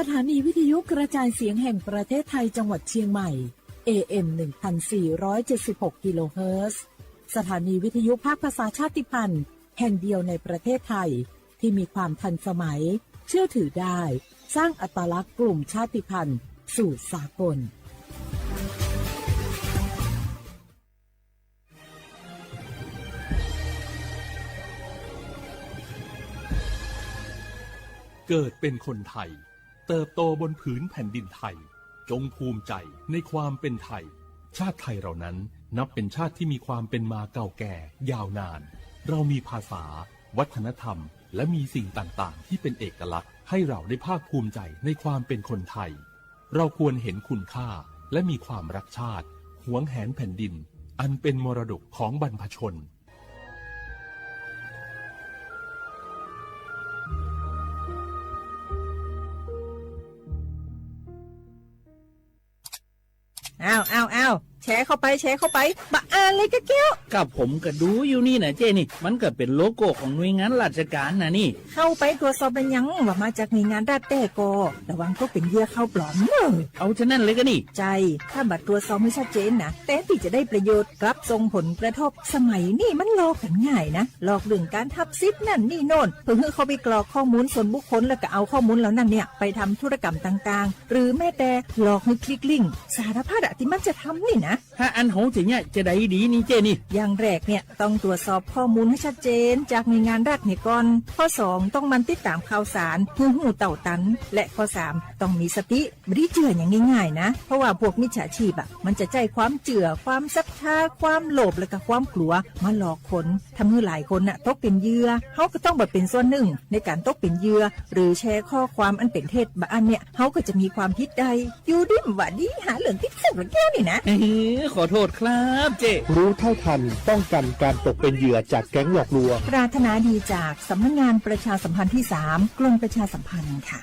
สถานีวิทยุกระจายเสียงแห่งประเทศไทยจังหวัดเชียงใหม่ เอ เอ็ม หนึ่งพันสี่ร้อยเจ็ดสิบหก กิโลเฮิรตซ์ สถานีวิทยุภาคภาษาชาติพันธุ์แห่งเดียวในประเทศไทย ที่มีความทันสมัย เชื่อถือได้ สร้างอัตลักษณ์กลุ่มชาติพันธุ์สู่สากล เกิดเป็นคนไทย เติบโตบนผืนแผ่นดินไทย จงภูมิใจในความเป็นไทย ชาติไทยเรานั้นนับเป็นชาติที่มีความเป็นมาเก่าแก่ยาวนาน เรามีภาษา วัฒนธรรม และมีสิ่งต่างๆ ที่เป็นเอกลักษณ์ให้เราได้ภาคภูมิใจในความเป็นคนไทย เราควรเห็นคุณค่าและมีความรักชาติ หวงแหนแผ่นดิน อันเป็นมรดกของบรรพชน อ้าว อ้าว อ้าว แชร์เข้าไป แชร์เข้าไป บ่อ่านเลยกะแก้ว ก็ผมก็ดูอยู่นี่นะเจ้นี่ มันก็เป็นโลโก้ของหน่วยงานราชการนะนี่ เข้าไปตรวจสอบแล้วยังว่ามาจากหน่วยงานรัฐแท้ก่อ ระวังตกเป็นเหยื่อข่าวปลอมเนอะ เอาฉะนั้นเลยก็นี่ ใช่ ถ้าบ่ตรวจสอบให้ชัดเจนนะ แทนที่จะได้ประโยชน์ กลับส่งผลกระทบ สมัยนี้มันหลอกกันง่ายนะ หลอกเรื่องการทับสิทธิ์นั่นนี่โน่น เพื่อให้เขาไปกรอกข้อมูลส่วนบุคคล แล้วก็เอาข้อมูลเหล่านั้นเนี่ยไปทำธุรกรรมต่างๆ หรือแม้แต่หลอกให้คลิกลิงก์ สารพัดอะที่มันจะทำนี่นะ ถ้าอันเฮาจะเนี่ยจะได้ดีนี่เจ้นี่ อย่างแรกเนี่ยต้องตรวจสอบข้อมูลให้ชัดเจนจากหน่วยงานรัฐเนี่ยก่อน ข้อสองต้องหมั่นติดตามข่าวสาร เพื่อรู้เต้าตัน และข้อสามต้องมีสติ บ่ได้เชื่ออย่างง่ายๆนะ เพราะว่าพวกมิจฉาชีพอะ มันจะใช้ความเชื่อ ความศรัทธา ความโลภ และก็ความกลัว มาหลอกคน ทำให้หลายคนน่ะตกเป็นเหยื่อ เฮาก็ต้องบ่เป็นส่วนหนึ่งในการตกเป็นเหยื่อ หรือแชร์ข้อความอันเป็นเท็จบ่อันเนี่ย เฮาก็จะมีความผิดได้ อยู่ดีบ่ดี หาเรื่องติดคุกแล้วแก้วนี่นะ เฮ้ย ขอโทษครับเจ้ รู้เท่าทัน ป้องกันการตกเป็นเหยื่อจากแก๊งหลอกลวง ปรารถนาดีจากสำนักงานประชาสัมพันธ์ที่สาม กรมประชาสัมพันธ์ค่ะ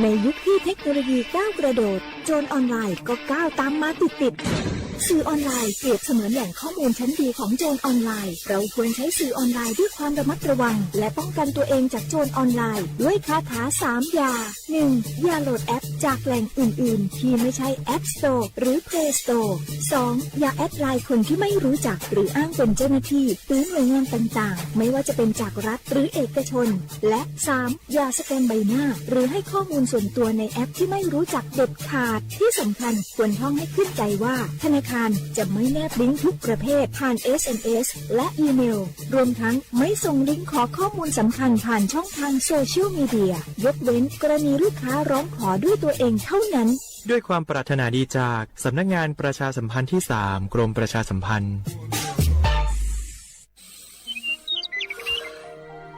ในยุคที่เทคโนโลยีก้าวกระโดด โจรออนไลน์ก็ก้าวตามมาติดๆ สื่อออนไลน์เปรียบเสมือนแหล่งข้อมูลชั้นดีของโจรออนไลน์ เราควรใช้สื่อออนไลน์ด้วยความระมัดระวัง และป้องกันตัวเองจากโจรออนไลน์ ด้วยคาถาสามอย่า หนึ่ง อย่าโหลดแอปจากแหล่งอื่นๆ ที่ไม่ใช่ App Store หรือ Play Store สอง อย่าแอดไลน์คนที่ไม่รู้จัก หรืออ้างเป็นเจ้าหน้าที่ หรือหน่วยงานต่างๆ ไม่ว่าจะเป็นจากรัฐหรือเอกชน และ สาม อย่าสแกนใบหน้า หรือให้ข้อมูลส่วนตัวในแอปที่ไม่รู้จักเด็ดขาด ที่สำคัญควรท่องให้ขึ้นใจว่าธนาคารจะไม่แนบลิงก์ทุกประเภทผ่าน เอส เอ็ม เอส และอีเมล รวมทั้งไม่ส่งลิงก์ขอข้อมูลสำคัญผ่านช่องทางโซเชียลมีเดีย ยกเว้นกรณีลูกค้าร้องขอด้วยตัวเองเท่านั้น ด้วยความปรารถนาดีจากสำนักงานประชาสัมพันธ์ที่สาม กรมประชาสัมพันธ์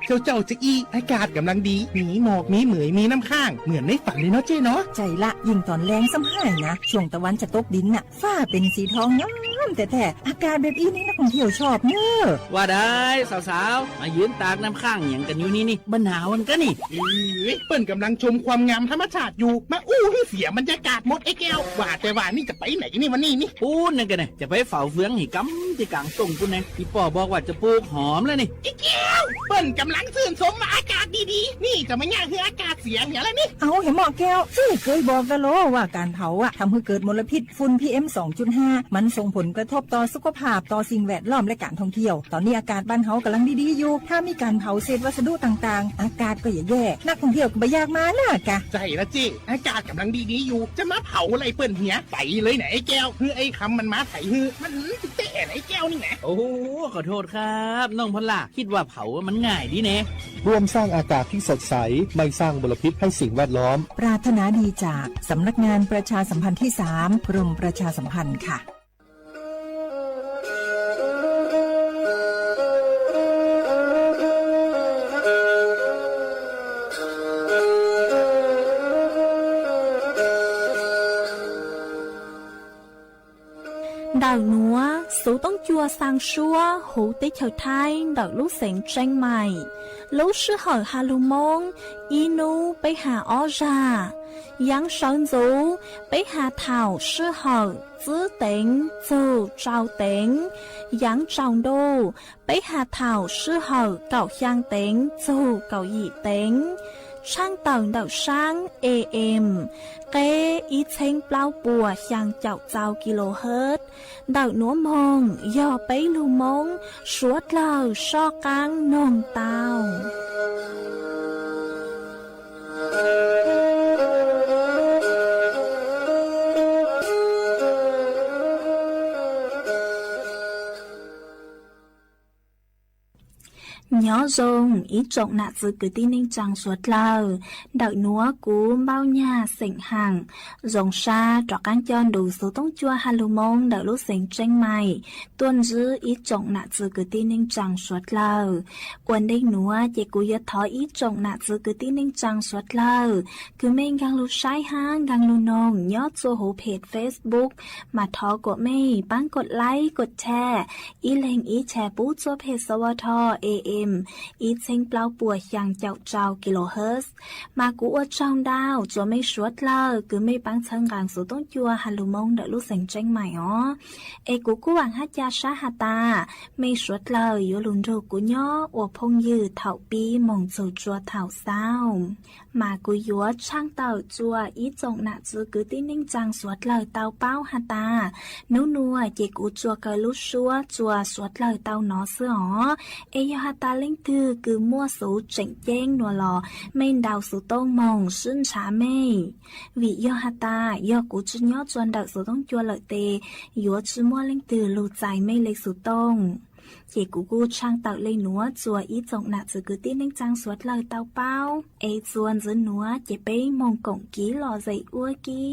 เจ้าเจ้าจะอี้ อากาศกำลังดี มีหมอก มีเหมย มีน้ำค้าง เหมือนในฝันเลยเนาะเจ้เนาะ ใช่ละ ยิ่งตอนแลงซ้ำหายนะ ช่วงตะวันจะตกดินน่ะ ฟ้าเป็นสีทองงามแท้ๆ อากาศแบบอี้นี่นักท่องเที่ยวชอบเนอะ ว่าได้ สาวๆ มายืนตากน้ำค้างหยังกันอยู่นี่นี่ บ่หนาวกันกะนี่ เอ้ย เปิ้นกำลังชมความงามธรรมชาติอยู่ มาอู้ให้เสียบรรยากาศหมดไอ้แก้ว ว่าแต่ว่านี่จะไปไหนนี่วันนี้นี่ ปู๊นนั่นกะนะ จะไปเฝ้าเฟืองให้กำที่กลางต้งปู๊นนะ อีป้อบอกว่าจะปลูกหอมแล้วนี่ ไอ้แก้ว เปิ้นกำลังชื่นชมว่าอากาศดีๆ นี่จะมาย่าให้อากาศเสียเหียแล้วนี่ เอาเหยาะหมอแก้ว เจ้เกยบอกแล้วโลว่าการเผาอะทำให้เกิดมลพิษ ฝุ่น พีเอ็ม สองจุดห้า มันส่งผลกระทบต่อสุขภาพ ต่อสิ่งแวดล้อม และการท่องเที่ยว ตอนนี้อากาศบ้านเฮากำลังดีๆอยู่ ถ้ามีการเผาเศษวัสดุต่างๆ อากาศก็จะแย่ นักท่องเที่ยวก็บ่อยากมาน่ากะ ใช่ละเจ้ อากาศกำลังดีๆอยู่ จะมาเผาอะไรเปิ้นเหีย ไปเลยนะไอ้แก้ว คือไอ้คำมันมาไถฮือ มันหืมติดเต้นไอ้แก้วนี่นะ โอ้ ขอโทษครับ น้องพอลล่า คิดว่าเผามันง่ายดีแน่ ร่วมสร้างอากาศที่สดใส ไม่สร้างมลพิษให้สิ่งแวดล้อม ปรารถนาดีจากสำนักงานประชาสัมพันธ์ที่สาม กรมประชาสัมพันธ์ค่ะ Ntawm nuav xuv toob cua xaa suab huv teb chaws Thaib ntawm lub xeev Tseeb Maim. Lub sij hawm has lug Moob, ib nub peb has ob zag. Yaav sawv ntxuv, peb has thaum sij hawm txwb teev txug tsau teev. Yaav tsaus ntuj, peb has thaum sij hawm kaum xyaa teev txug kaum yim teev. Tshaaj tawm ntawm saab A M, qeb ib txheeb plaub puas xyaa caum txaus kilohertz, ntawm nuav moog yog peb lug Moob suav dlawg soj qaab noog tau. Nyob zoo ib tsoom nam txwv kwv tij neej tsaa suav dlawg, ntawm nuav kuv Npauj Nyag xeem Haam zoo sab rov qaab coj nrug xuv toob cua ha lug Moob ntawm lub xeev Tseeb Mais tuaj ntsib ib tsoom nam txwv kwv tij neej tsaa suav dlawg. Ua ntej nuav ces kuv yuav thov ib tsoom nam txwv kwv tij neej tsaa suav dlawg kws mej nkaag lug saib hab nkaag lug noog nyob txhua huv peg Facebook mas thov kuas mej paab kov like kov share, ib leeg ib share pub txhua peg S W T A M ib txheeb plaub puas xyaa caum rau kilohertz. Mas kuv ua tsaug ntau rua mej suav dlawg kws mej paab txhawb nqaa xuv toob cua ha lug Moob ntawm lub xeev Tseeb Mais os. Es kuv kuj vaam hab ca sab has tas mej suav dlawg yuav lug nrug kuv nyob ua phooj ywg thaum pib moog txug rua thaum xaus. Mas kuv yuav tshaaj tawm rua ib tsoom nam txwv kwv tij neej tsaa suav dlawg tau paub has tas, nub nuav ces kuv tsuas kaw lub suab rua suav dlawg tau nov xwb os. Es yog has tas leej twg kws muaj xuv tseem ceeb nuav los mej ntaus xuv tooj moog sib ntshav mej. Vim yog has tas yog kuv tsi nyob rua ntawm xuv toob cua lawm tes yuav tsi muaj leej twg lug txais mej le xuv tooj. Ces kuv kuj tshaaj tawm le nuav rua ib tsoom nam txwv kwv tij neej tsaa suav dlawg tau paub. Es txuas ntxiv nuav ces peb moog koom kiv lom zem ua ke.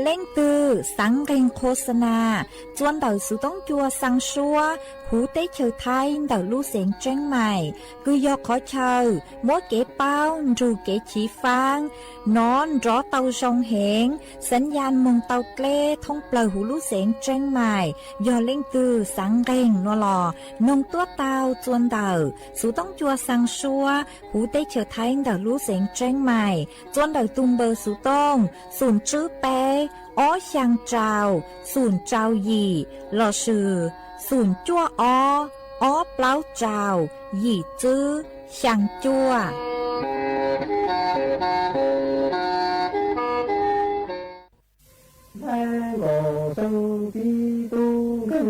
Leej twg xaav nqeeg qhuas xa nas txua ntawm xuv toob cua xaa suab huv teb chaws Thaib ntawm lub xeev Tseeb Mais, kws yog qhov chaw muab kev paub nrug kev chiv faab nov nrov tau zoo heev, xav yaj moog tau dleb thoob plawg huv lub xeev Tseeb Mais. Yog leej twg xaav nqeeg nuav los noog tuab tau txua ntawm xuv toob cua xaa suab huv teb chaws Thaib ntawm lub xeev Tseeb Mais, txua ntawm tug npawb xuv tooj xum tswb peb ob xyaa rau xum rau yim lossis xum cuaj ob ob plaub rau yim tswb xyaa cuaj. Nthe nkaus seeb tib tub nkeeg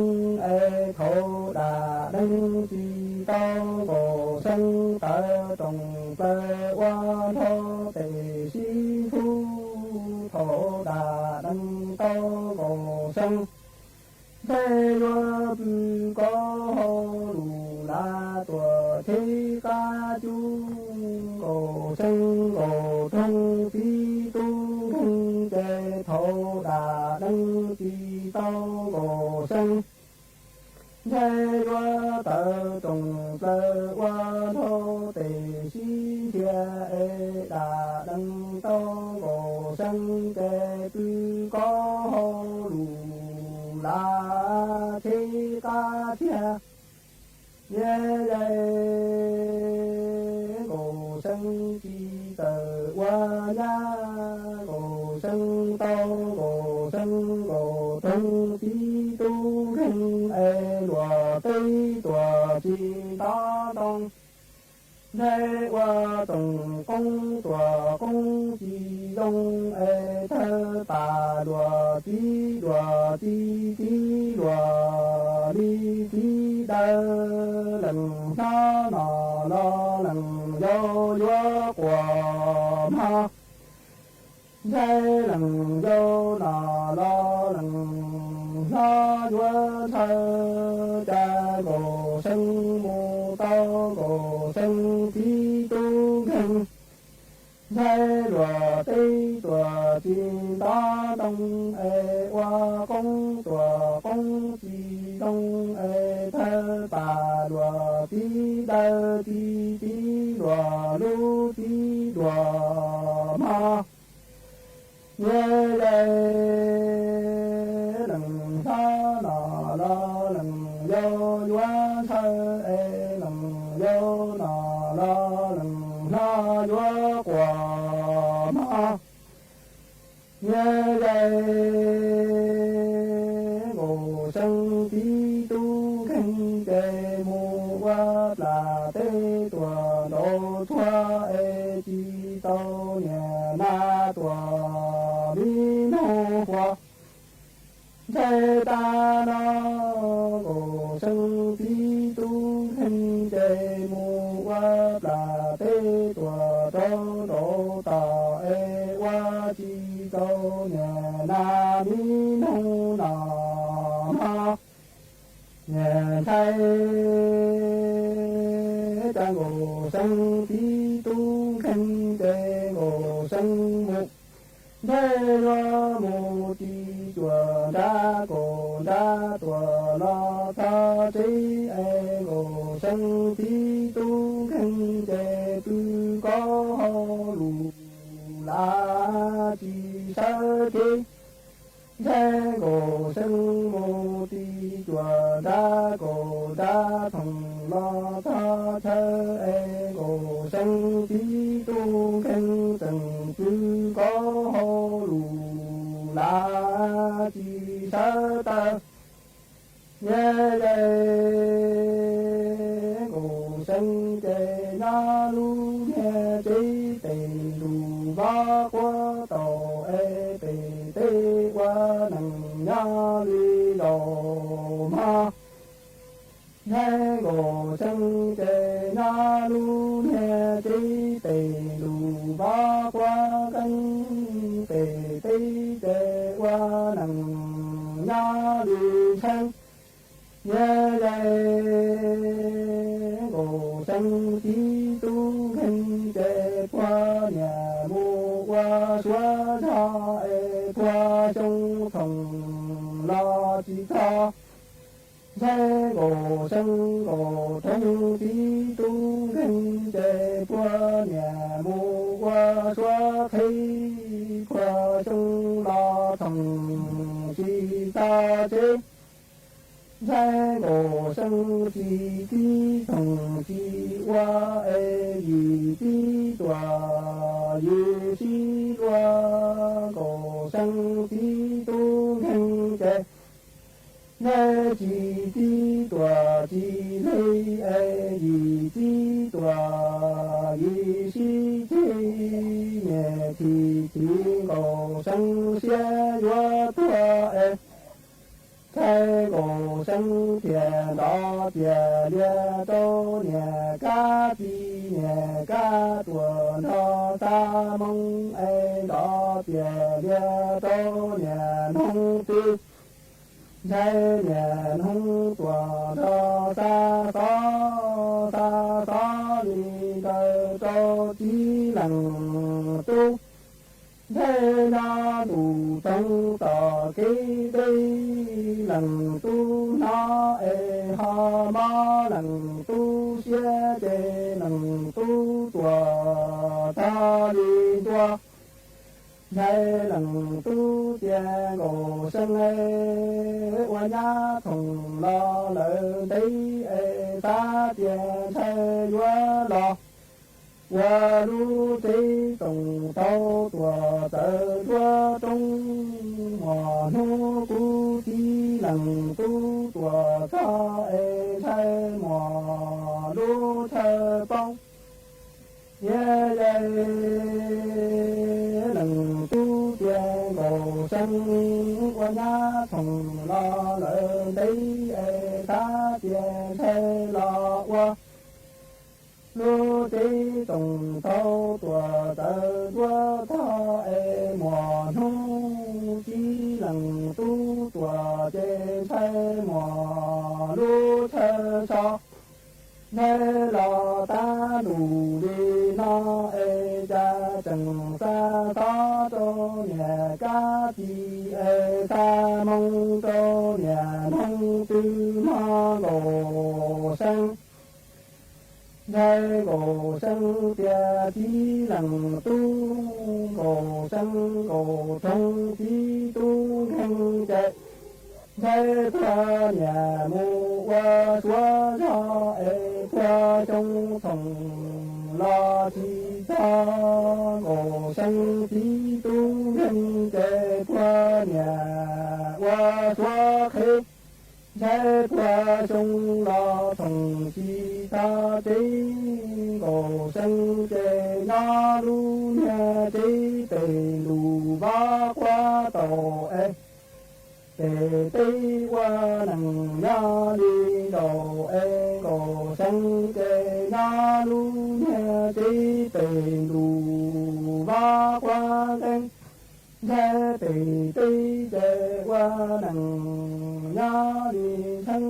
es thaum dam deev tsis tau nkaus seeb tawv roos plaws ua nrho tes sib nrhuv thaum dam deev tau nkaus seeb. Nthe yuav pw koj hauv lus lav tuam cheb qab cub nkaus seeb nkaus roog tib tub nkeeg ces thaum dam deev tsis tau nkaus seeb. Nthe yuav tawv roos plaws ua nrho tes sib nrhiav es dam deev tau nkaus seeb ces pw koj hauv lus lav cheb qab thiab. Yog li nkaus seeb tsis tawm ua nyab nkaus seeb tau nkaus seeb nkaus roog tib tub nkeeg es luag teb tuam tsis nto ntoo. Nthe ua tsoom qoob tuam qoob tsis zoo es thawj pas luag tib luag tib tib luag li tib dawb lees hlob no los lees yau yuav quas mog. Nthe lees yau no los lees hlob yuav ntshaw cas nkaus seeb mus tau nkaus seeb tib tub nkeeg. Nthe luag teb tuam tsis nto ntoo es ua qoob tuam qoob tsis zoo es thawj pas luag tib dawb tib tib luag lub tib luag mog. Yog li lees hlob no los lees yau yuav ntshaw es lees yau no los lees hlob yuav quas mog. Yog li nkaus seeb tib tub nkeeg ces mus ua plas mi noog huas ntshai tag no, Nkaus Seeb txiv tub nkeeg ces mus ua plam teb tuam rau nraud tod es ua tsis tau niam nas mi noog no mog. Niam ntshai cas Nkaus Seeb txiv tub nkeeg ces Nkaus Seeb mus ntshai yuav mus ris cuam nrad kaum nrad tuam los txog tsev es Nkaus Seeb txiv tub nkeeg ces pw nkaus hauv lus lav tsis sawv kev. Ntshai Nkaus Seeb mus ris cuam nrad kaum nrad thoom los txog chaw es Nkaus Seeb txiv tub nkeeg tseem pw nkaus hauv lus lav tsis sawv tawm. Niam yawm Nkaus Seeb ces nyob lub niag tsev pem ntug vab quav taum es pem teb ua neeg nyob li zaus mog. Ntshai Nkaus Seeb ces nyob lub niag tsev pem ntug vab quav keeb pem teb ces ua neeg nyob li tsheej. Niam yawm Nkaus Seeb txiv tub nkeeg ces puag niam mus ua suav zog es puag xyoo thoom los tsis txog. Ntshai Nkaus Seeb Nkaus Roob txiv tub nkeeg ces puag niam mus ua suav qhib puag xyoo los thoom tsis txog tsev. Ntshai Nkaus Seeb txiv tub nkeeg tsis ua es yim txiv tuam yim sib luag Nkaus Seeb txiv tub nkeeg ces ntshai tsis txiv tuam tsis hle es yim txiv tuam yim sib ceg niam thim thim Nkaus Seeb siab yuav tuag es ntshai Nkaus Seeb thiaj nrov tias lias rau niam kab tij niam kab tuam nrog xa moo es nrov tias lias rau niam noog twg. Ntshai niam noog tuam nrog xa xov xa xov li ntawd rau txiv leej tub. Ntshai nyob ntuj toog tom kev deb leej tub hnov es ho mob leej tub siab ces leej tub tuam tag li ntua. Ntshai leej tub tias Nkaus Seeb es ua nyab thoom los lawm ntev es xav tias ntshai yuav los ua lub tsev tsoom tau tuam txawv nruab roob. Muaj hnub kuv txiv leej tub tuam txog es ntshai muaj lub chaw poob. Niam yawm leej tub tias Nkaus Seeb ua nyab thoom los lawm ntev es xav tias ntshai los ua lub tsev tsoom tau tuam txawv nruab tog es muaj hnub txiv leej tub tuam ces ntshai muaj lub chaw so. Ntshai los tag ntuj li no es cas tseem xa xov rau niam kab tij es xa moo rau niam noog twg mog Nkaus Seeb. Ntshai Nkaus Seeb tias txiv leej tub Nkaus Seeb Nkaus Roob txiv tub nkeeg ces ntshai puag niam mus ua suav zog es puag xyoo thoom los tsis txog. Nkaus Seeb txiv tub nkeeg ces puag niam ua suav qhib. Ntshai puag xyoo los thoom tsis txog tsev. Nkaus Seeb ces nyob lub niag tsev Pem ntuj vaj quaj tau es, pem teb ua neeg nyob li zaum es, Nkauj Seeb ces nyob lub niag tsev pem ntuj vaj quaj nkees, ntshai pem teb ces ua neeg nyob li txheeb.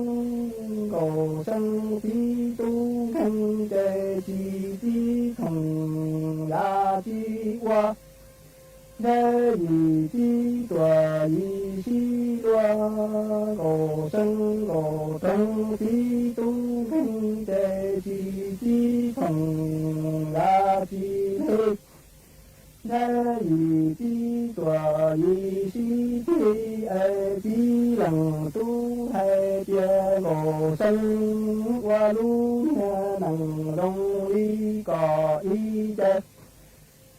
Nkauj Seeb tib tug nkeeg ces tsis tib thooj yav tsis ua, ntshai yim tib tuam yim sib luag. Nkauj Seeb Nkauj Toog tib tug nkeeg ces tsis tib thooj yav tsis le, ntshai yim tib tuam yim sib ceg es Txiv Leej Tub hais tias Nkauj Seeb ua lub niag neeg zoo li kom ib ce,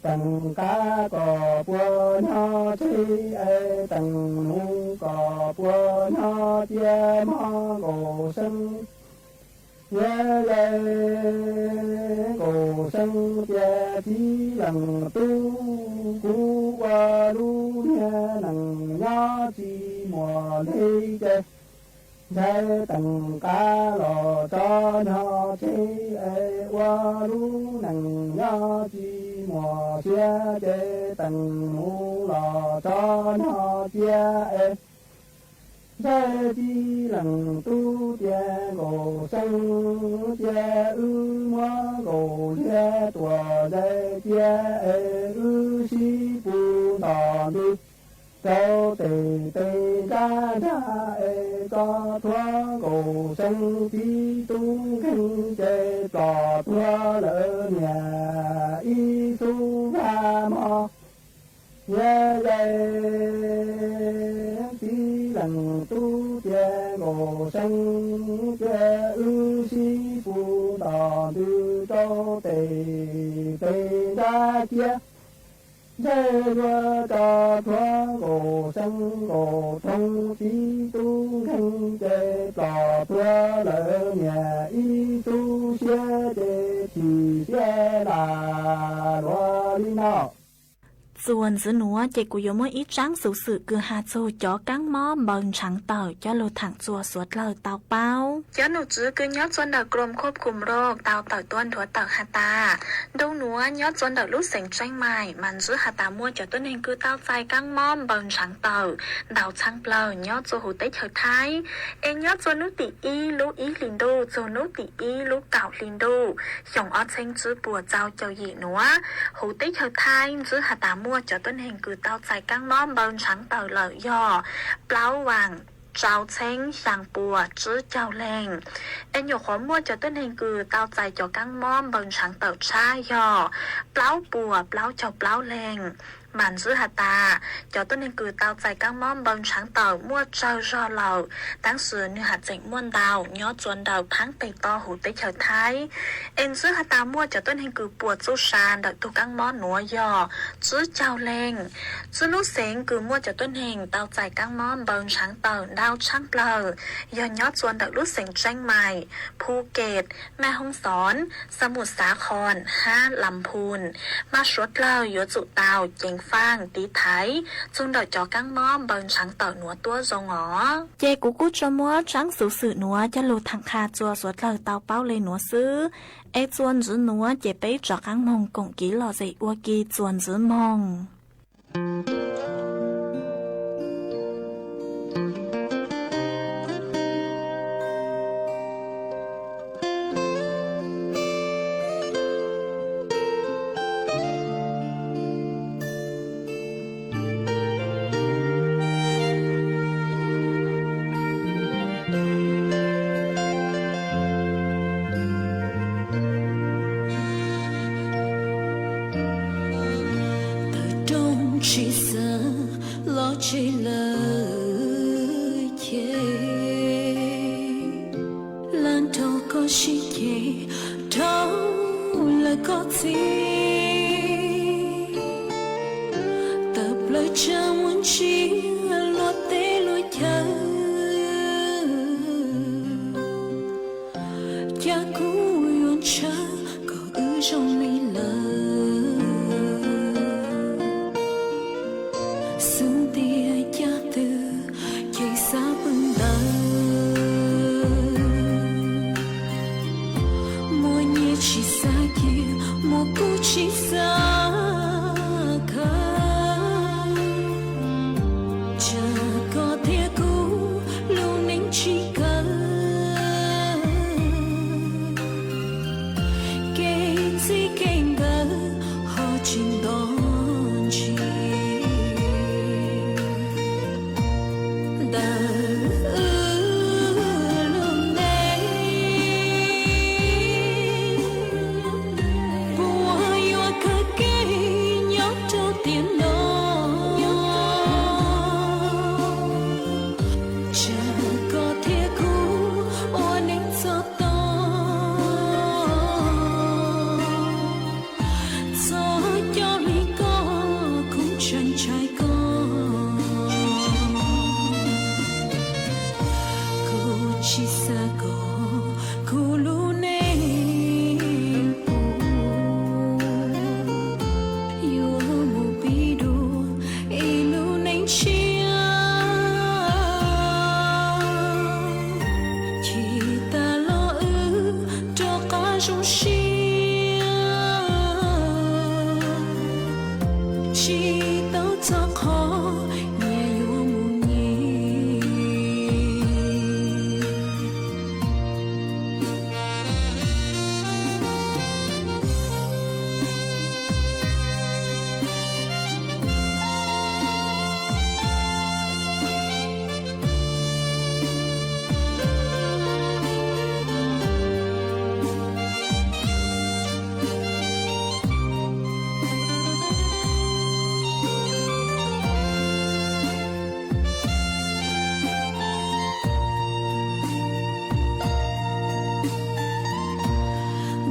teem qab kom puas nyob tseg es teem nuv kom puas nyob cia mog Nkauj Seeb. Yog li Nkauj Seeb tias Txiv Leej Tub, kuv ua lub niag neeg nyob tsis muaj hle ces, ntshai teem qab los tso nyob tseg es ua lub neej nyob tsis muaj siab ces teem nuv los tso nyob cia es, ntshai Txiv Leej Tub tias Nkauj Seeb, cia wb muab Nkauj Liag tua zais cia es wb sib pus nto ntws rau tes pes nrab nrag es tso thuav. Nkauj Seeb tib tug nkeeg ces plom tuag lawm niam ib tug vag mog. Yog li Txiv Leej Tub tias Nkauj Seeb, cia wb sib pus nto ntws rau tes pes nrab cia, ntshai zuag tso thuav. Nkauj Seeb Nkauj Toog tib tug nkeeg ces plom tuag lawm niam ib tug siab ces chim siab lam luag li no. Txuas ntxiv nuav ces kuv yuav muaj ib tsaab xuv xwm kws has txug cov kaab mob npaws ntshaav tawm coj lug thaam txuas suav dlawg tau paub. Cov nom tswv kws nyob txua ntawm Krom Khoj Khum Roj tau tawm tuab nthuav tawm has tas, ntuj nuav nyob txua ntawm lub xeev Tseeb Mais mas ntsib has tas muaj cov tuab neeg kws tau txais kaab mob npaws ntshaav tawm ntau tshaav plawg nyob txua huv teb chaws Thaib. Es nyob txua nub tim ib lub ib hlis ntuj txug nub tim ib lub kaum hlis ntuj xyoo ob txheeb tsib puas txaus caum yim nuav, huv teb chaws Thaib ntsib has tas muaj cov tuab neeg kws tau txais kaab mob npaws ntshaav tawm lawm yog plaub vaam rau txheeb xyaa puas tsib caug leeg. Es nyuam qhuav muaj cov tuab neeg kws tau txais cov kaab mob npaws ntshaav tawm tshab yog plaub puas plaub caug plaub leeg. Mas ntsib has tas cov tuab neeg kws tau txais kaab mob npaws ntshaav tawm muaj tsawg zog lawm, tab sis nwg has tseem muaj ntau nyob txua ntawm phaab teg toj huv teb chaws Thaib. Es ntsib has tas muaj cov tuab neeg kws puas txuj sa ntawm tug kaab mob nuav yog tsib caug leeg. Tsib lub xeev kws muaj cov tuab neeg tau txais kaab mob npaws ntshaav tawm ntau tshaav plawg yog nyob txua ntawm lub xeev Tseeb Mais, Phuket, Mej Hoob Xoon, Xa Mum Xav Khoos hab Lam Phun. Mas suav dlawg yuav tsum tau ceev faaj tiv thaiv txug ntawm cov kaab mob npaws ntshaav tawm nuav tuab zoo os. Ces kuv kuj tsuas muab tsaab xuv xwm nuav coj lug thaam qha txua suav dlawg tau paub le nuav xwb. Es txua ntxiv nuav ces peb rov qaab moog koom kiv lom zem ua ke txua ntxiv moog. Tawm rooj tsis xav los tseg lawm ces, lam nrog koj sib ceg dhau lawm koj txhij. Tawm plaws tsa muaj ntsia luag teb luag chaw, cas kuv yuav ntshaw kom wb zoo li lawm. Xwb tias cas twg ces xav pw ntawd, muaj nyiaj tsis xav cia, muaj kub tsis xav khaws, tsam koj thiab kuv lub neej tsis kawg, kev txij kev nkawm ho tsis nto ntsis. Ntawm wb lub neej, puas yuav kawg kev nyob rau tiam no? Tsam koj thiab kuv ua neej txog tod, txoj coj li koj kuv ntshai ntshai koj. Kuv tsis xav kom kuv lub neej puv, yuav mus pib dua ib lub neej tshiab, chim tas los wb rov qab zoo siab, tsis tau txog qhov nyias yuav mus nyias.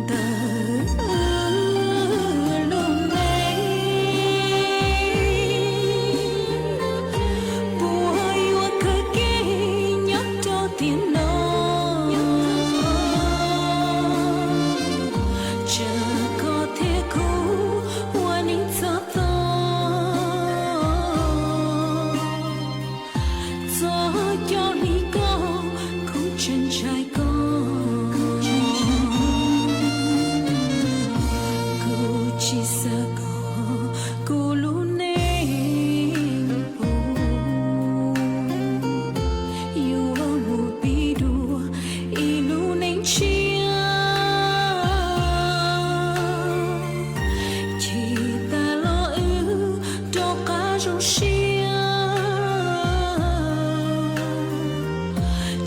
Ntawm wb lub neej, puas yuav kawg kev nyob rau tiam no? Tsam koj thiab kuv ua neej txog tod, txoj coj li koj kuv ntshai ntshai koj. Kuv tsis xav kom kuv lub neej puv, yuav mus pib dua ib lub neej tshiab, chim tas los wb rov qab zoo siab,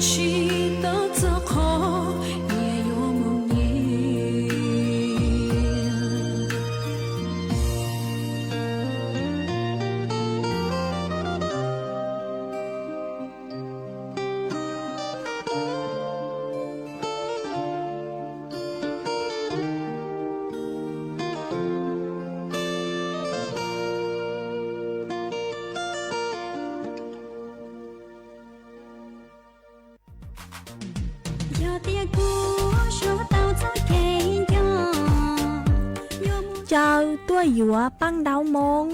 tsis tau txog qhov nyias yuav mus nyias. Yog tias kuv suav tau txoj kev nco, caw tuaj yuav paj ntaub moob.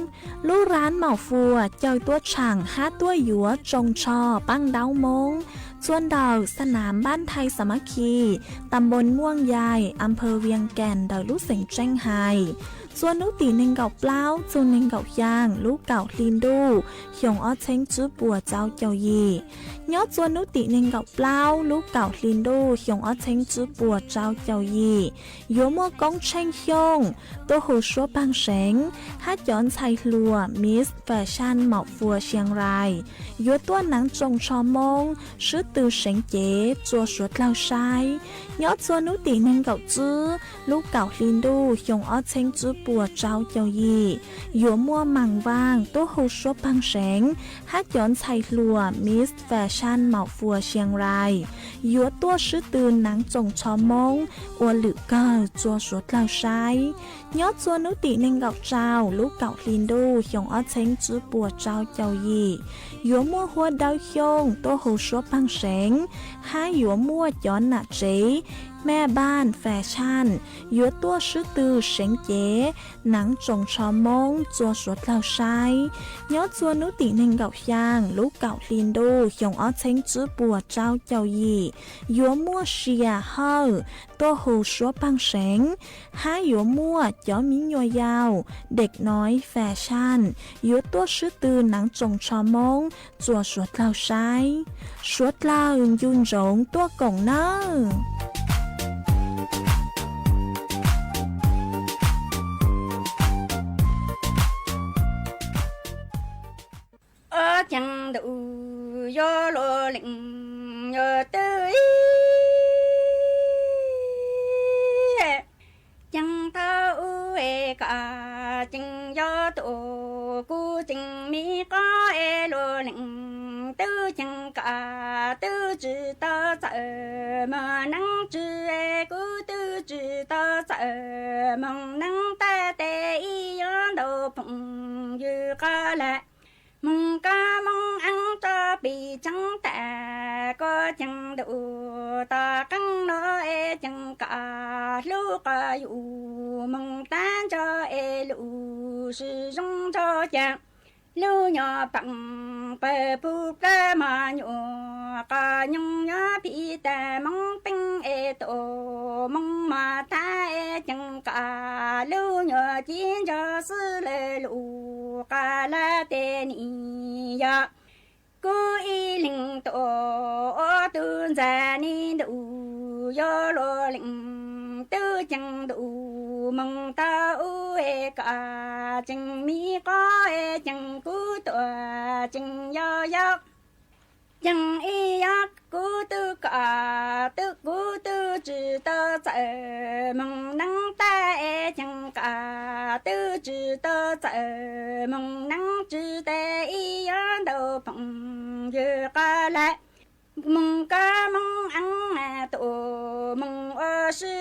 Lub rab Maum Fuas caw tuaj tshaam hab tuaj yuav tsoos tsho paj ntaub moob. Txua ntawm xa nam Npab Nthai Xa Mab Khi, ta npoo Muaj Yais, a pha Vias Kas ntawm lub xeev Tseej Hais. Txua hnub tim nees nkaum plaub txug nees nkaum xyaa lub kaum hli ntuj xyoo ob txheeb tswb puas rau caum yim. Nyob txua hnub tim nees nkaum plaub lub kaum hli ntuj xyoo ob txheeb tswb puas rau caum yim, yuav muaj Koob Tsheej Xyooj tuaj hu suab paag seev hab cov ntxhais hluas Miss Fashion Maum Fuas Siang Rais yuav tuaj naav tsoos tsho moob swb tw seev cev rua suav dlawg saib. Nyob txua hnub tim nees nkaum tswb lub kaum hli ntuj xyoo ob txheeb tswb puas rau caum yim, yuav muaj Maam Vaaj tuaj hu suab paag seev hab cov ntxhais hluas Miss Fashion Maum Fuas Siang Rais yuav tuaj swb tw naav tsoos tsho moob ua lwm kawg rua suav dlawg saib. Nyob txua hnub tim nees nkaum rau lub kaum hli ntuj xyoo ob txheeb tswb puas rau caum yim, yuav muaj Huab Dawb Xyooj tuaj hu suab paag seev hab yuav muaj cov nam tsev Mej Npaaj Fas Saj yuav tuaj swb tw seev cev, naav tsoos tsho Moob txua suav dlawg saib. Nyob txhua nub tim neeg nkaum xyaa lub kaum hli ntuj xyoo ob txheeb tswb puas rau caum yim, yuav muaj sia hawj tuaj hu suab paag seev, hab yuav muaj cov miv nyuas yau Dej Noiv Fas Saj yuav tuaj swb tw naav tsoos tsho Moob txua suav dlawg saib. Suav dlawg ncu ntsoov tuaj koom nawb. Ob ceeg ntuj yuav luag leej yuav twb ib ceeg tau ub es koj ceeg yuav tuaj, kuv ceeg miv qob es luag leej twb ceeg koj twb tsi tau txawm moog neeb tsi es kuv twb tsi tau txawm moog neeb tab tes ib yuav ntau phooj ywg qhov lawm. Moog koj moog eeb tso pij tseeb tas koj ceeg ntuj tog qeeb no es ceeg koj hlub qhov yus moog tag nrho es lub sij zoo nrog ceeg lub nyuas peem pawg pug plawg mog nyuam qhov nyoog nyob phij tag Moob Peeb es tuaj Moob mog tag es ceeg koj lub nyuas ci nrog xwb lawm lub qhov lawm tes nim yog kuv ib leeg tuaj ua tug ntxag ni ntuj yuav luag leej twb ceeg ntuj moog tau ub es koj ceeg miv qob es ceeg kuv tuaj ceeg yau yau ceeg ib yog kuv twb koj twb kuv twb tsi tau txawm moog neeb tab es ceeg koj twb tsi tau txawm moog neeb tsi tes ib yuav ntau phooj ywg qhov lawm. Moog koj moog eeb tuaj moog ua si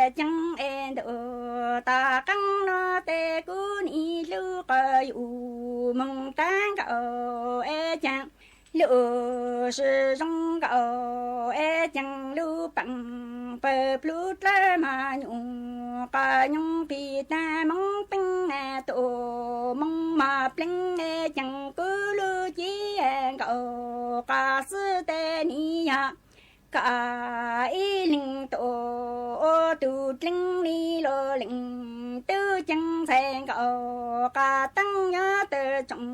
ceeg es ntuj tog qeeb no tes kuv nim hlub qhov yus moog tag nkaus es ceeg lub sij zoo nkaus es ceeg lub peem pawg plug dlawb mog nyuam qhov nyoog phij tag Moob Peeb tuaj Moob mog pleeg es ceeg kuv lub ci nkaus qhov xwb tes nim yog koj ib leeg tuaj ua tug dleeg li luag leej twb ceeg ntxhais nkaus qhov teeb nyob tawm tsoom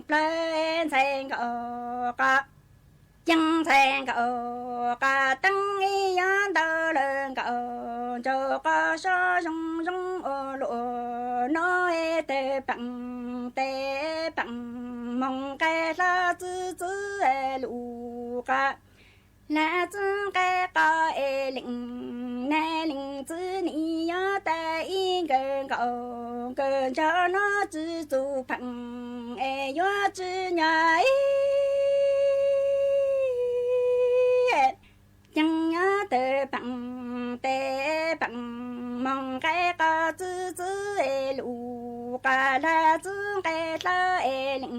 plawg ntxhais nkaus qhov ceeg ntxhais nkaus qhov teeb ib yuav ntau lawm nkaus nraug qhov sab zoo zoo ua luaj no es tawg peem tes peem moog nqe hlo txwv txwv lub qhov lawm txwv nqe qhov es leej nab leej txwv nim yuav tag ib nkawm nkaus nkawm nraug no tsi txuj pheej es yuav tsi nyob ib ceeg nyob tawg peem tes peem moog nqe qhov txwv txwv lub qhov lawm txwv nqe hlo es leej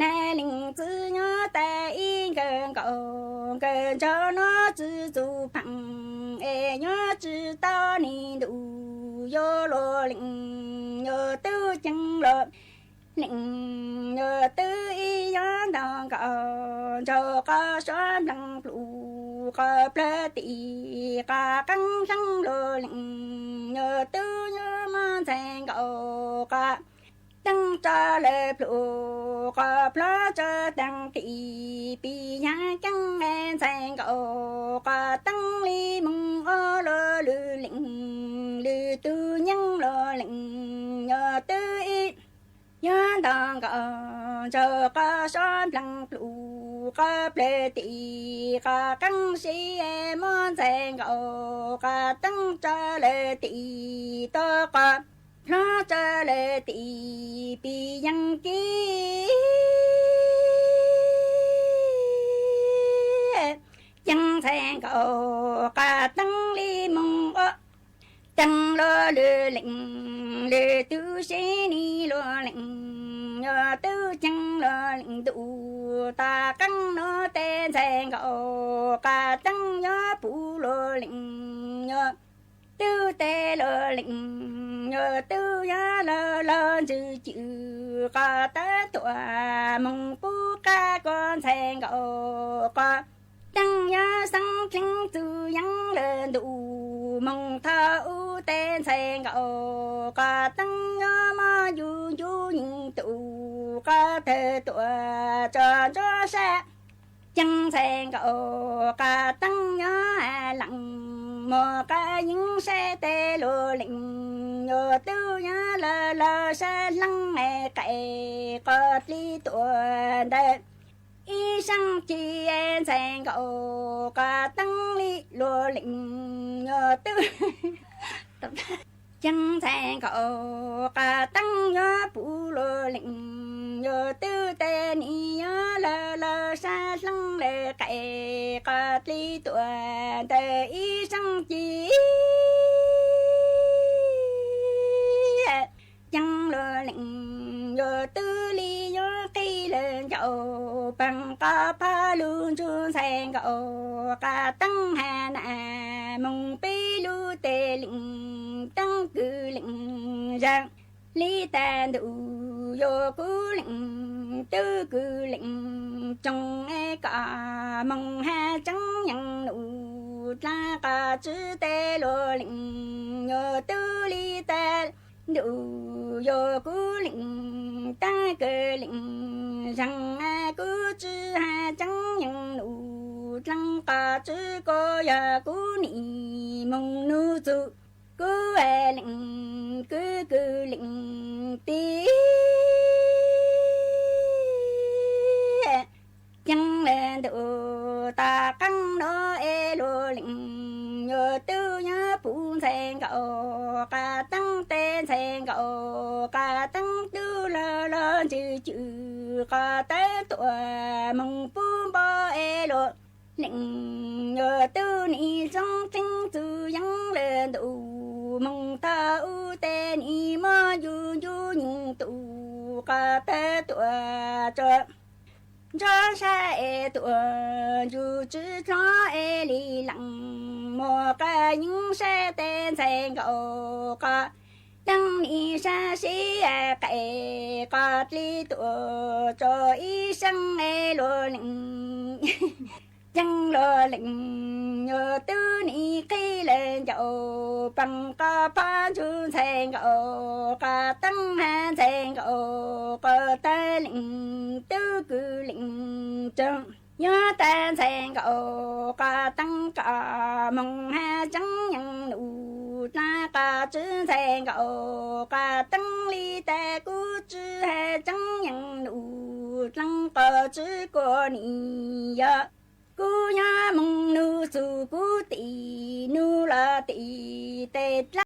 nab leej txwv nyob tag ib nkawm nkaus nkawm nraug no tsi txuj pheej es nyob tsi tau ni ntuj yuav luag leej yuav twb ceeg luag leej yuav twb ib yuav ntau nkaus nraug qhov sab npleeg plug qhov plawg tim qhov qeeb hleeb luag leej yuav twb yuav muaj ntxhais nkaus qhov teeb tso lawm plug qhov plog tso taag tim pis yaag keeb ntxhais nkaus qhov teeb li moog ua luag lwm leej lwm tug nyeeb luag leej yuav twb ib yuav ntau nkaus nraug qhov sab npleeg plug qhov plawg tim qhov qeeb sib muaj ntxhais nkaus qhov teeb tso lawm tim tog qhov plog tso lawm tim pis yeeg kib yeeg ntxhais nkaus qhov teeb li moog ua teeb luag lwm leej lwm tug seb ni luag leej yog twb ceeb luag leej ntuj. Tom qeej nuav tes ntxhais nkaus quav teeb yuav puv luag leej, yog twb tes luag leej, yog twb yog lug lug ntsws cwm quav teeb tuam moog pub qab koj ntxhais nkaus quav teeb yuav xeeb dleeb txug yeeb lawm ntuj moog thaum ub tes ntxhais nkaus quav teeb yuav muab yug ncuj yeej tus quav tawg tuam tso ntsuab sab. Ceeb ntxhais nkaus quav teeb yuav has lees muag quav yeeb sab tes luag leej, yog twb yog lug lug sab dleeb qe quav dli tuam ntawd ib seeb ci. Ntxhais nkaus quav teeb li luag leej, yog twb ceeb ntxhais nkaus quav teeb yuav puv luag leej, yog twb tes nim yuav lug lug sab dleeb lawm qe quav dli tuam ntawd ib seeb ci. Ceeb luag leej, yog twb li yuav qhib lawm ncauj peeg qhov phab lug ntsug ntxhais nkaus quav teeb has na moog peb lug tes leej teeb kws leej zag li tas ntuj, yog kuv leej twb kws leej tsoog es kom moog has tseeb yeej num dlaab qhov tswv tes luag leej, yog twb li tas ntuj, yog kuv leej tab kws leej zag, kuv tswv has tseeb yeej num dlaab qhov tswv kuv yog kuv nim moog nug txug kuv leej kwv kws leej tij. Ceeb lawm ntuj tom qeej nuav es luag leej, yog twb yuav puv ntxhais nkaus quav teeb tes ntxhais nkaus quav teeb twb lug lug ntsws cwm quav teeb tuam moog pub npo es luag leej, yog twb nim xeeb dleeb txug yeeb lawm ntuj moog thaum ub tes nim muab yug ncuj yeej tus quav tawg tuam tso ntsuab sab es tuam ntsug tswv dlov es li leej muag quav yeeb sab tes ntxhais nkaus quav teeb nim sab sib qe quav dli tuam tso ib seeb es luag leej. Ceeb luag leej, yog twb nim qhib lawm ncauj peeg qhov phab ntsug ntxhais nkaus quav teeb has ntxhais nkaus quav tawg leej twb kws leej tsoog, yog tas ntxhais nkaus quav teeb kom moog has tseeb yeej num dlaab qhov tswv ntxhais nkaus quav teeb li tas kuv tswv has tseeb yeej num dlaab qhov tswv kuv nim yog kuv yuav moog nug txug kuv tim nub los tim tes dlaab.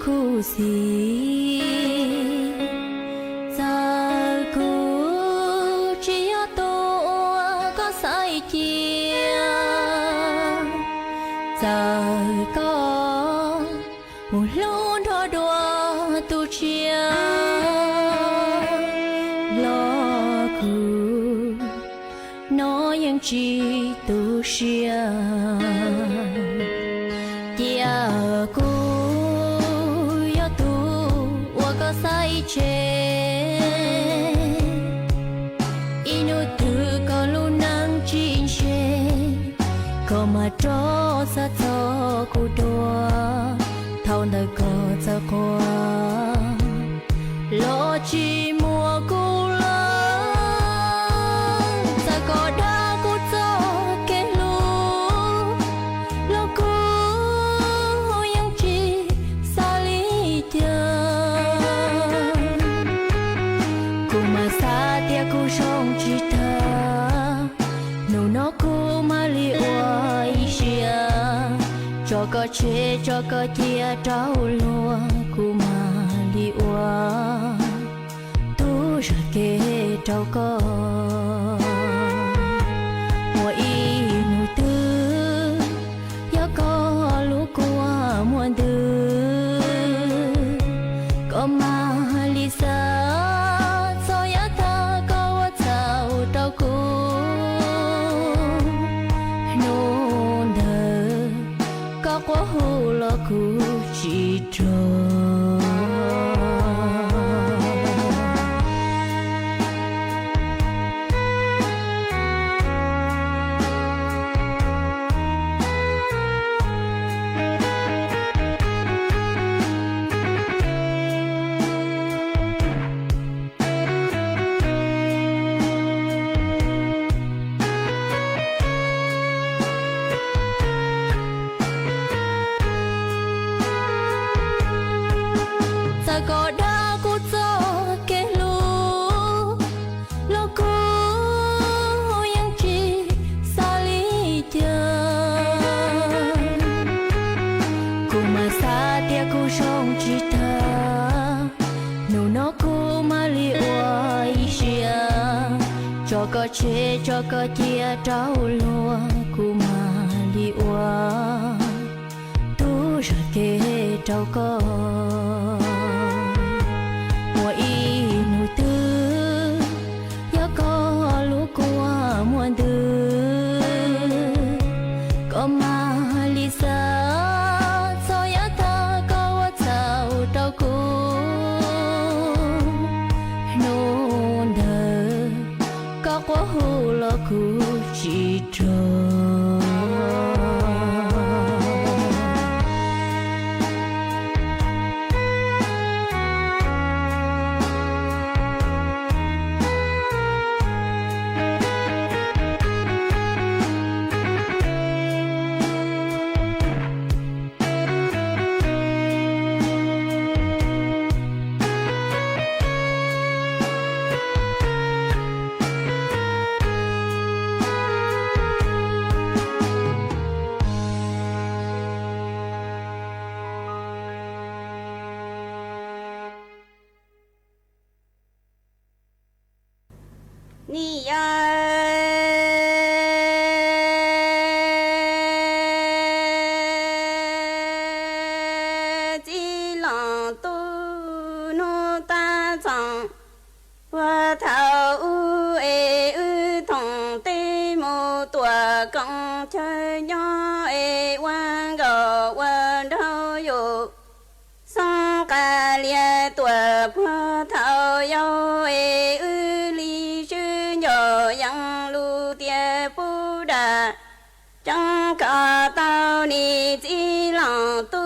khuv xim. Txawm kuv tsis yog tus uas koj xaiv cia, txawm koj mus hlub nrog dua tus tshiab los kuv no yeej tsis tu siab. Cia kuv yog tus uas koj xaiv tseg, ib hnub twg koj lub neej tsis ntseg, koj mam rov xav txog kuv dua. Thaum ntawd koj txawm quaj los tsis muaj kuv lawm. Txawm koj dag kuv txoj kev hlub los kuv yeej tsis xav li cas. Kuv mas xav tias kuv zoo tsis tag, hnub no kuv mam li ua ib siab, tso koj tseg tso koj cia rau luag, kuv mam li ua tub zam kev rau koj. Muaj ib hnub twg yog koj lub kua muag ntws, koj mam li xav txog yav tag koj ua txhaum rau kuv. Hnub ntawd koj quaj hu los kuv tsis rog. Txawm koj dag kuv txoj kev hlub los kuv yeej tsis xav li cas. Kuv mas xav tias kuv zoo tsis tag, hnub no kuv mam li ua ib siab, tso koj tseg tso koj cia rau luag, kuv mam li ua tub zam kev rau koj. Muaj ib hnub twg yog koj lub kua muag ntws, koj mam li xav txog yav tag koj ua txhaum rau kuv. Hnub ntawd koj quaj hu los kuv tsis rog. Nim yog txiv laus tu hnub tab txoos, puag thaum ub es wb thoom tej mus tuam koom chaw nyob es ua nkauj ua nraug yus xoob qas lias tuam. Puag thaum yau es wb li swb nco yees lus tias pub dam tseeb kom tau nim txiv laus tu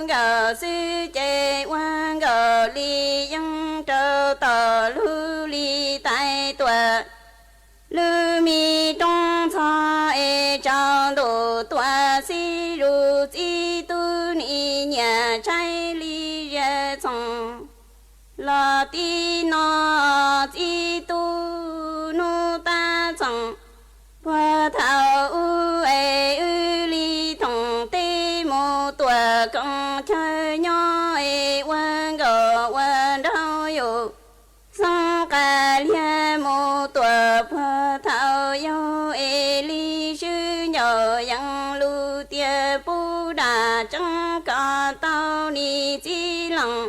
nkauj xwb ces ua nkauj li yeej rau tom lub li tais tuam. Lub me roob ntxhov es tsaus ntuj tuaj xib zus txiv tub nim nyiam tshaib li zej txhoos los tib no txiv tub hnub tab txoos. Puag thaum ub es wb li thoom tej mus tuam koom chaw nyob qeeb kom tau nim txiv leej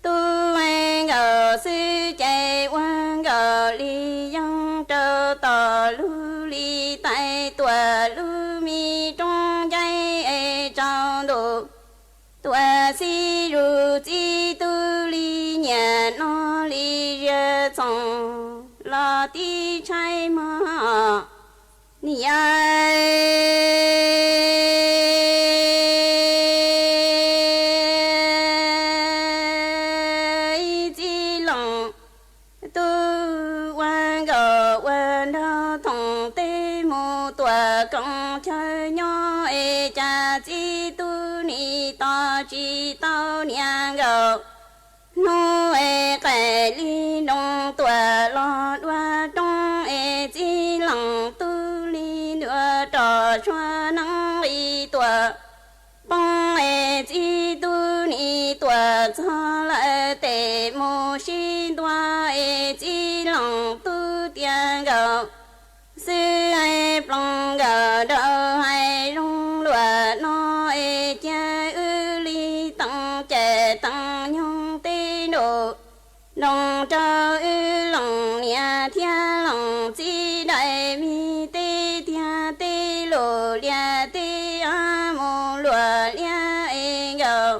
tub nkawm xwb ces ua nkawm li yeeb rau tom lub li tais tuam lub me roob ncaib es tsaus ntuj tuam xib zus txiv tub li nyiam no li zias txoos los tib tshaib mog. Niam yau txiv leej tub ua nkauj ua nraug thoom teb mus tuam koom chaw nyob es cas txiv tub nim tos tsis tau niam nkauj. Hnub es qaim li nroos tuam los dua roob es txiv leej tub li ntua rau suab neeb li tuam poob es txiv tub nim tuam txog lawm tes mus sib ntua es txiv leej tub tias nkauj xwb es ploos nkawm nraug hais zoo luag no es cia wb li teem cais teem nyoog teb nraum nroos rau wb leej niam thiab leej txiv daim me teb tiag teb lus lias teb mus luag liab es nkauj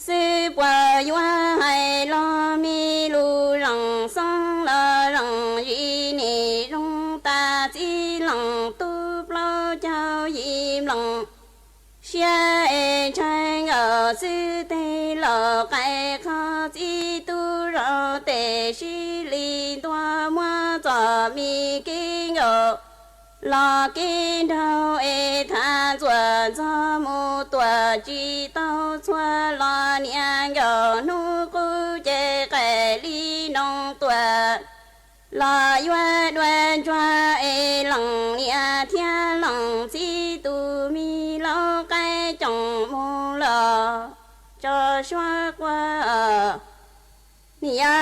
xwb puas yuav hais los me lus leej xoob los leej zis nim zoo tas txiv leej tub plaub caug yim nploos siab es ntshai nkauj xwb tej laus qai qhov txiv tub zaum tes sib li ntua muab txom me kev nkauj los kev nraug es thav ntxuam ntxog mus tuam tsis tau txhua los niam nkauj hnub qub ces qaim li nroos tuam los yuav dua ntsuag es leej niam thiab leej txiv tus me laus qaib coom mus los tso suab quaj. Niam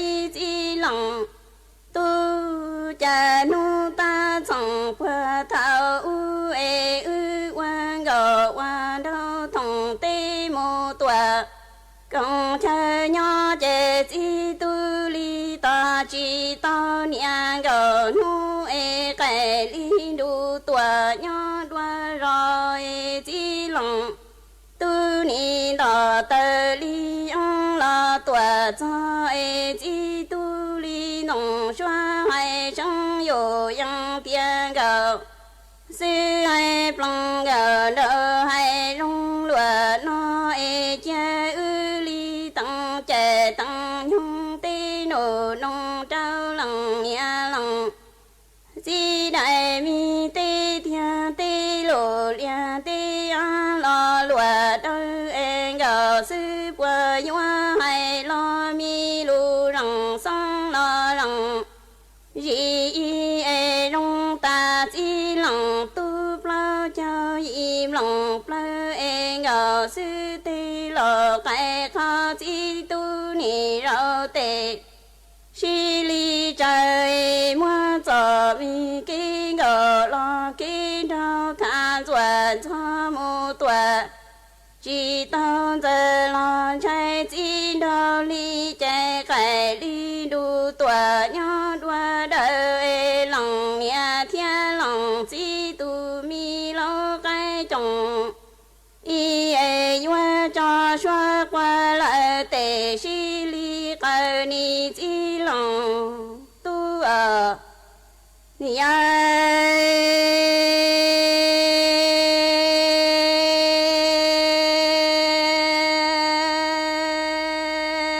yau txiv leej tub, cas hnub tab txoos puag thaum ub es wb ua nkauj ua nraug thoom teb mus tuam koom chaw nyob ces txiv tub li tos tsis tau niam nkauj hnub es qaim li nru tuam nyob dua zos es txiv leej tub nim ntom taws li yeeb los tuam txog es txiv tub li ntoos suab hais seeb yus yees tias nkauj xwb hais ploos nkawm nraug hais zoo luag no es cia wb li teem cais teem nyoog teb nraum nroos rau leej niam leej txiv daim me teb tiag teb lus lias teb los luag dawb es nkauj xwb puas yuav hais los me lus leej xoob los leej zis es zoo tas txiv leej tub plaub caug yim nploos plaws es nkauj xwb tej laus qai qhov txiv tub nim zaum tes sib li tsaws es muab txom me kev nkauj los kev nraug thav ntxuam ntxog mus tuam tsis tau ntxaws los ntshai txiv nraug li ces qaim li nru tuam nyob dua dawm es leej niam thiab leej txiv tus me laus qaib coom ib es yuav tso suab quaj lawm tes sib li qaws nim txiv leej tub niam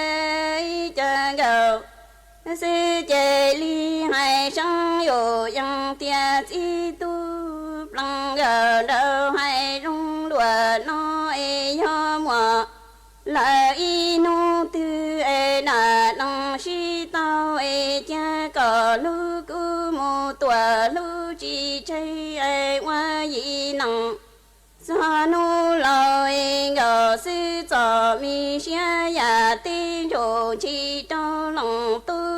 yau ib ca nkauj xwb ces li hais seeb yus yees tias txiv tub ploos nkawm nraug hais zoo luag no es yog muaj lawm ib hnub twg es dam neeg sib tau es cia kom hlub kub mus tuam hlub tsis tseg es ua yim neeg txog hnub laus es nkauj xwb txom me siab yam teb ntsuj ntshis rau leej tub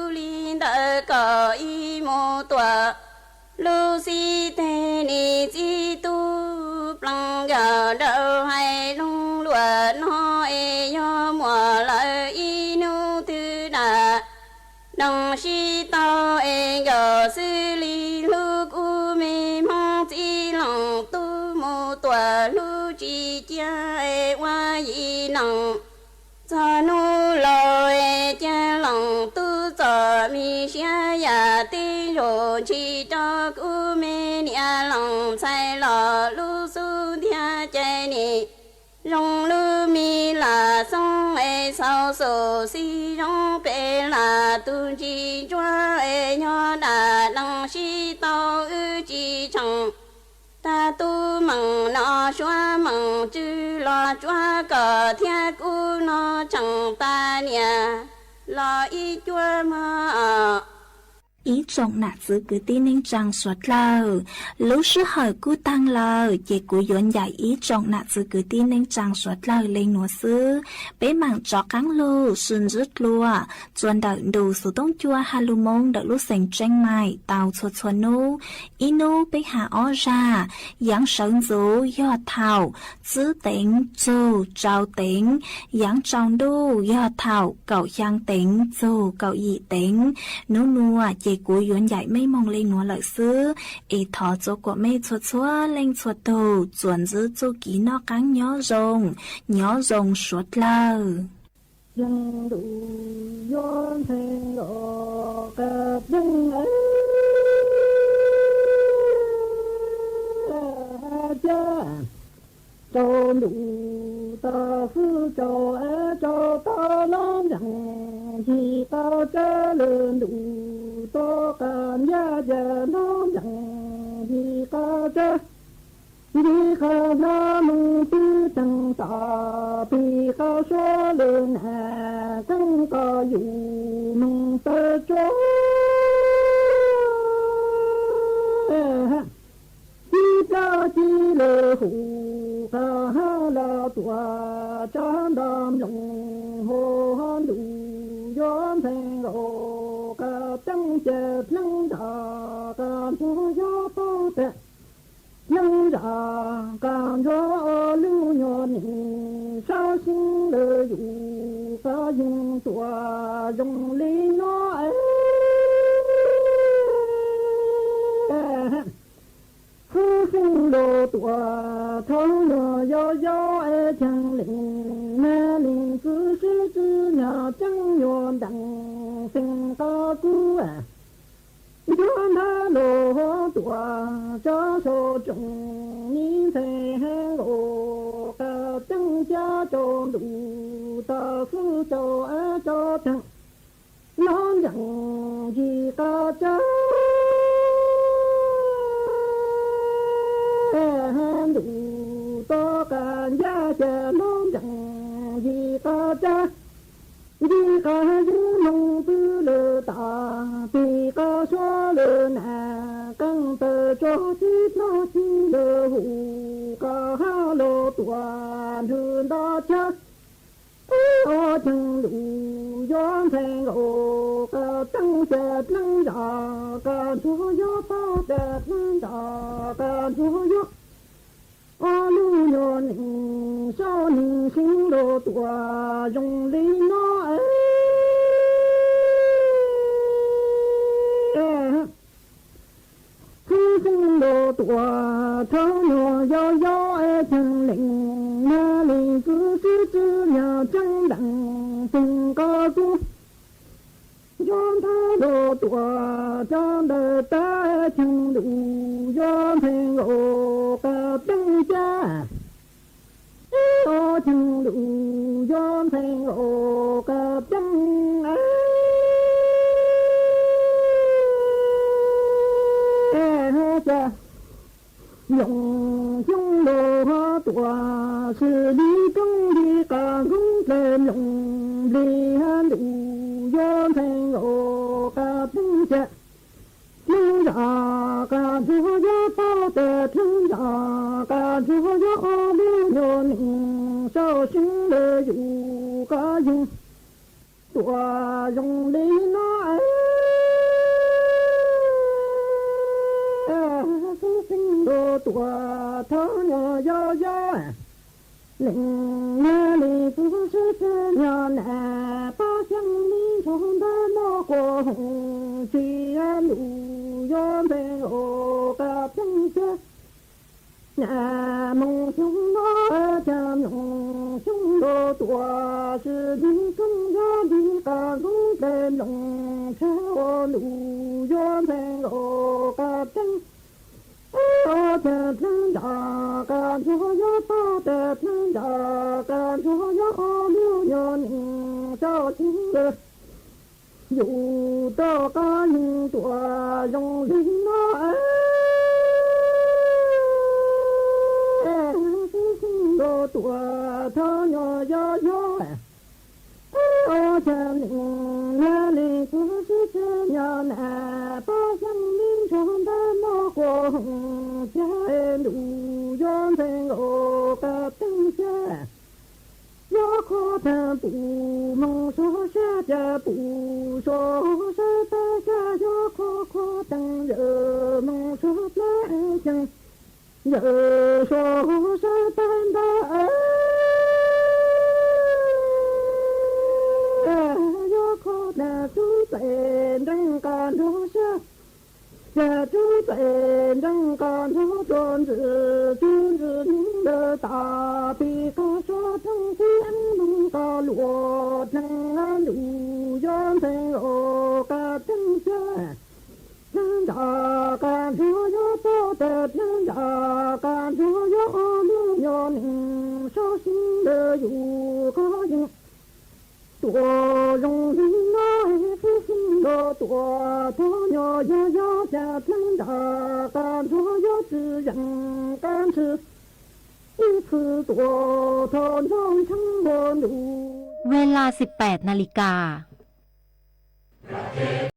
nkawd nrog hais loo luam no es yog muaj lawm ib hnub twg dam neeg sib tau es nkawd xws li hlub kuv me hmoob txiv leej tub mus tuam hlub tsis cia es ua yim neeg. Txog hnub laus es cia leej tub txom mi siab yam tib zaug ntshis rau kuv me niam leej ntxhais los lub xub ntiag cais nim zoo lub mi lam xoob es xaus xus xib zoo pem lam tus ntsis ntsuab es yog dam neeg sib tau wb tsis tsheej tag tub meem no suav meem tswv los tsuav kom thiab kuv no tsheej tas niam los ib cuab mog. Ib tsoom nam txwv kwv tij neej tsaa suav dlawg, lub sij hawm kuj taag lawm ces kuv yuav ncaim ib tsoom nam txwv kwv tij neej tsaa suav dlawg le nuav xwb. Peb maam rov qaab lug sib ntsib dlua txuas ntawm ntu xuv toob cua ha lug moo ntawm lub xeev Tseeb Maim tau txhua txhua nub. Ib nub peb has ob zag, yaav sawv ntxuv yog thaum tsib teev txug rau teev, yaav tsaus ntuj yog thaum kaum xyaa teev txug kaum yim teev. Nub nuav ces kuv yuav ncaim mej moog le nuav lawm xwb, es thov txua kuas mej txhua txhua leej txhua tug txuas ntsib txuj kev noj qaab nyob zoo, nyob zoo suav dlawg. Yeej ntuj yuav ntxhee nkaus qab yeej tiag. Tsaus ntuj tau xwb tsaus es tsaus tau los ncees, yim qab tsawg lwm ntuj tuaj qab ncav ces los ncees yim qab tsawg. Yim qab hlo moog pib teeg tas, pib qab suav lwm nam keeb tas yus moog tawm tsuag. Tib plab ci lwm hu qab hab los tuaj tsab nta mloog hab ntuj yuav ntxhee nkaus qab teeb ces dleeg nram qab ntsuag yuav paub tas dleeg nram qab ntsuag ob lub nyuag neej sab xeeb lawm yus qab yeej tuaj zoo li no es. Xwb xeeb los tuaj thaum nyuag yob yob es cheej lees nag lees txwv sib txwv nyag ceeb nyuag ntees xeeb qab kub. Ncuab nthab los tuaj tsab sau tsoom nim ntxhee hab nkaus qab teeb cab tsaus ntuj tau xwb tsaus es tsaus teeg los ncees yim qab tsawg. Hab ntuj tuaj qab ncav ces los ncees yim qab tsawg. Yim qab yeej moog pw lawm tas, pib qab suav lwm nam keeb tawm tsuag tib plab ci lwm hu qab hab los tuaj nrug nta tsawg. Ob cheej lug yuav ntxhee nkaus qab teeb ces dleeg nram qab ntsuag yuav paub tas dleeg nram qab ntsuag yuav. Ob lub nyuag neej sab neej xeeb los tuaj zoo li no es. Xwb xeeb los tuaj thaum nyuag yob yob es cheej lees nag lees txwv sib txwv nyag ceeb ntees xeeb qab kub. Ncuab nthab los tuaj tsab ntawm tab cheej lug yuav ntxhee nkaus qab teeb cab. Ob cheej lug yuav ntxhee nkaus qab teeb es. Mloog xyoob los tuaj xws li koob li qab nkoog dlawg mloog nplig hab ntuj yuav ntxhee nkaus qab teeb cab. Dleeg nram qab ntsuag yuav paub tas dleeg nram qab ntsuag yuav ob lub nyuag neej sab xeeb lawm yus qab yeej tuaj zoo li no es. Xwb xeeb los tuaj Thov nyuag yog yog, neeg nyiag li tub sib txeeb nyob na, pab xyeej li ntshav ntawd no quas hoom tsis ntuj yuav ntxeev os qab teeb xyab. Nag hmo xyoo no cas mloog xyoo nrog tuaj, sis dig koob yog dig qab koob tes mloog tshaj ua ntuj yuav ntxeev os qab teeb. Ob cag dleej nram qab ntsuag yuav pab tas dleej nram qab ntsuag yuav ob lub nyuag neeg sab xyoo lawm. Yus rov qab yeej tuaj zoo li no, xib xib nrog tuaj thov nyuag yog yog. Ob cag neeg nyiag li tub sib txeeb nyob na, pab xyeej li ntshav ntawd no quas hoom tsis ntuj yuav ntxeev os qab teeb xyab. Yog qhov tag pum moog suav sab, cas pum suav sab tab xyab, yog qhov qhov teeb yawm moog suav plab ceeb, yawm suav sab tab ntawd. Yog qhov tag tub txais nreeg qab nrog sab, cas tub txais nreeg qab nrog rua ntsis, tub ntsis nyoog ntawd tas pib qab suav rooj tib moog qab luam dleej ntuj yuav ntxeev os qab teeb xyab. Dleej nram qab ntsuag yuav pab tas dleej nram qab ntsuag yuav ob lub nyuag neeg sab xyoo lawm yus qab yeej tuaj zoo li no, xib xib nrog tuaj thov nyuag yog yog, cas dleej nram qab ntsuag yuav tsis yeem qab ntshis, ib txhis tuaj thov nrog ntsheej ua ntuj. Ves las siv pem nas lis kas.